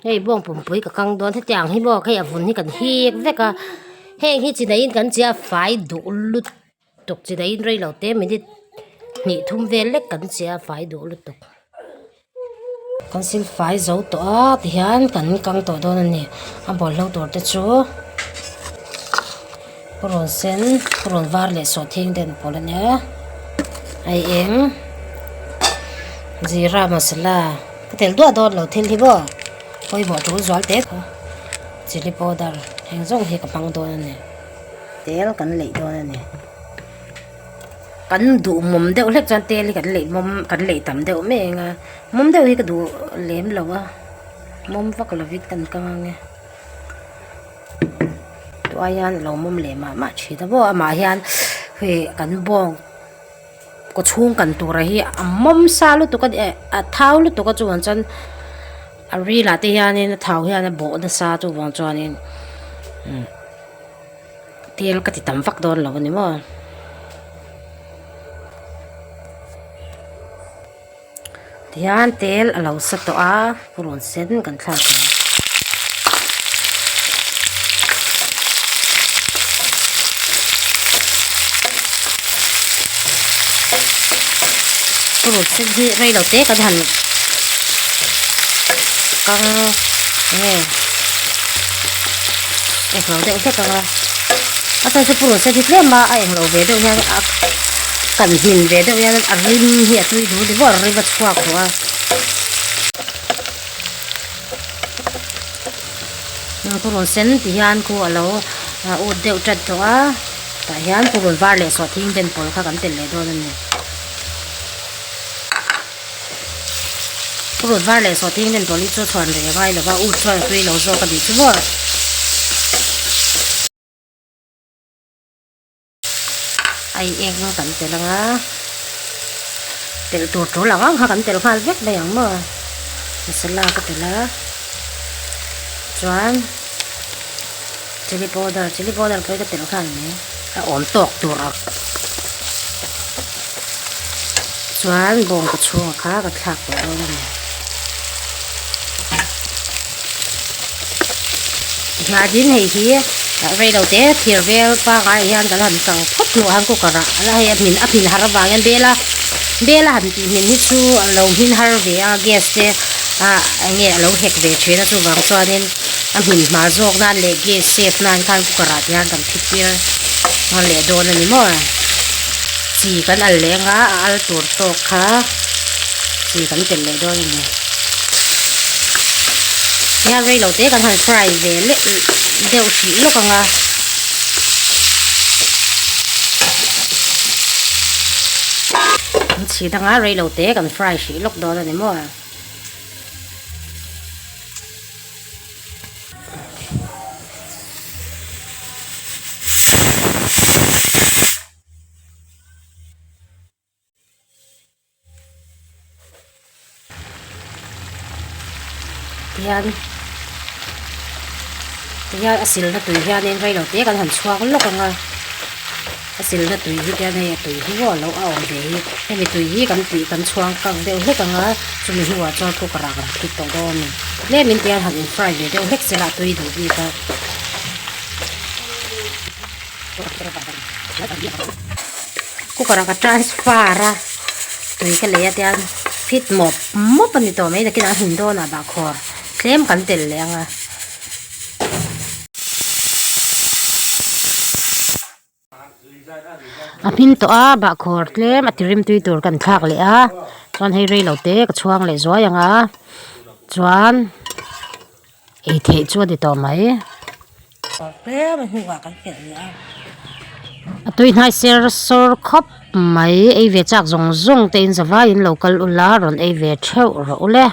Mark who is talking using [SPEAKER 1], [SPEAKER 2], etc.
[SPEAKER 1] Hei bawng pumpui ka kang dawn hetiang hi maw hei a vun hi kan hik vek a heng hi chinaiin kan che a fai duh lutuk chinaiin rei lo te minute hnih thum vel lek kan che a fai duh lutuk. Kan sil fai zo tawh a tihian kan kang tawh dawn a ni a bawlhlo tur te chu purun sen purun var leh sawhthing te an pawl a nia a eng zira masala ka tel duah dawn lo thil hi maw pawimawh tul zual te kha chilli powder eng zawng hi ka hmang dawn a ni tel kan leih dawn a ni. Kan duh mawm deuh hlek chuan tel hi kan leih mawm kan leih tam deuh mai ang a mawm deuh hi ka duh lem lo a mawm vak lovin kan kang ang e tunah hian a lo mawm leh mah mah thin a maw amah hian hei kan bawng kaw chhung kan tura hi a mawm sa lutuk a eh a thau lutuk a chuvang chuan a ril ah te hianin a thau hian a bawh nasa chuvang chuanin umm. Tel ka ti tam vak dawn lo a ni maw. Tihian tel a lo sa tawh a purun sen kan thlak ang. Purun sen hi rei lo te kan han kang nge. Englo deuh hlek ang a a chhan chu purun sen hi tlem a a englo ve deuh hian a kan hmin ve deuh hian a rim hi a tui duh ni maw a rim a chhuak duh a purun sen tih hian khu a lo ut deuh tat tawh a tah hian purun var leh sawhthing den pawl kha kan telh leh dawn a ni. Purut var leh sawhthing den pawl hi chu chhuan reh a ngai lo va, ut chuan a tui lo zawk a nih chu maw. Ai eng kan telh ang a, telh tur tul ang ang kha kan telh nghal vek mai ang maw. Masala ka telh a, chuan chilli powder, chilli powder pawh hi ka telh nghal mai, a awm tawk tur ang. Chuan bawngkaw chhungah kha ka thlak tawh dawn a ni. Tihianin hei hi rei lo te thir vel pangai hian kan han kang phawt hnuah khan cooker ah ala hei a hmin a hmin har avang hian bel a bel a han tih hmin hi chu a lo hmin har ve a gas te ah eng nge a lo hek ve thin a chuvang chuanin a hmin hma zawk nan leh gas safe nan khan cooker ah te hian kan phit tir leh dawn a ni maw. Chi kan al leh anga a al tur tawk kha chi kan telh leh dawn a ni. Tihian rei lo te kan han fry ve leh deuh hrih lawk anga. An chhit anga rei lo te kan fry hrih lawk dawn a ni maw. Tihian tihian a silna tui hianin reilo te kan han chhuak lawk ang a a silna tui hi tian hei a tui hi maw alo a awm ve hi hemi tui hi kan tih kan chhuang kang deuh hlek ang a chumi hnuah chuan cooker ah kan phit tawh dawn a ni tlemin tihian han in fry ve deuh hlek sela a tui duh bik a. Cooker ah ka transfer a tui ka lei a tian fit mawp mawp a ni tawh mai nakinah a hmin dawnah bahkhawr tlem kan telh leh ang a. A hmin tawh a bahkhawr tlem a tirim tui tur kan thlak leh a chuan hei rei lo te ka chhuang leh zuai ang a chuan ei theih chu a ni tawh mai. A tui hnai ser sawr khawp mai ei ve chak zawng zawng te in zavai in lo kal ula rawn ei ve theuh rawh ule.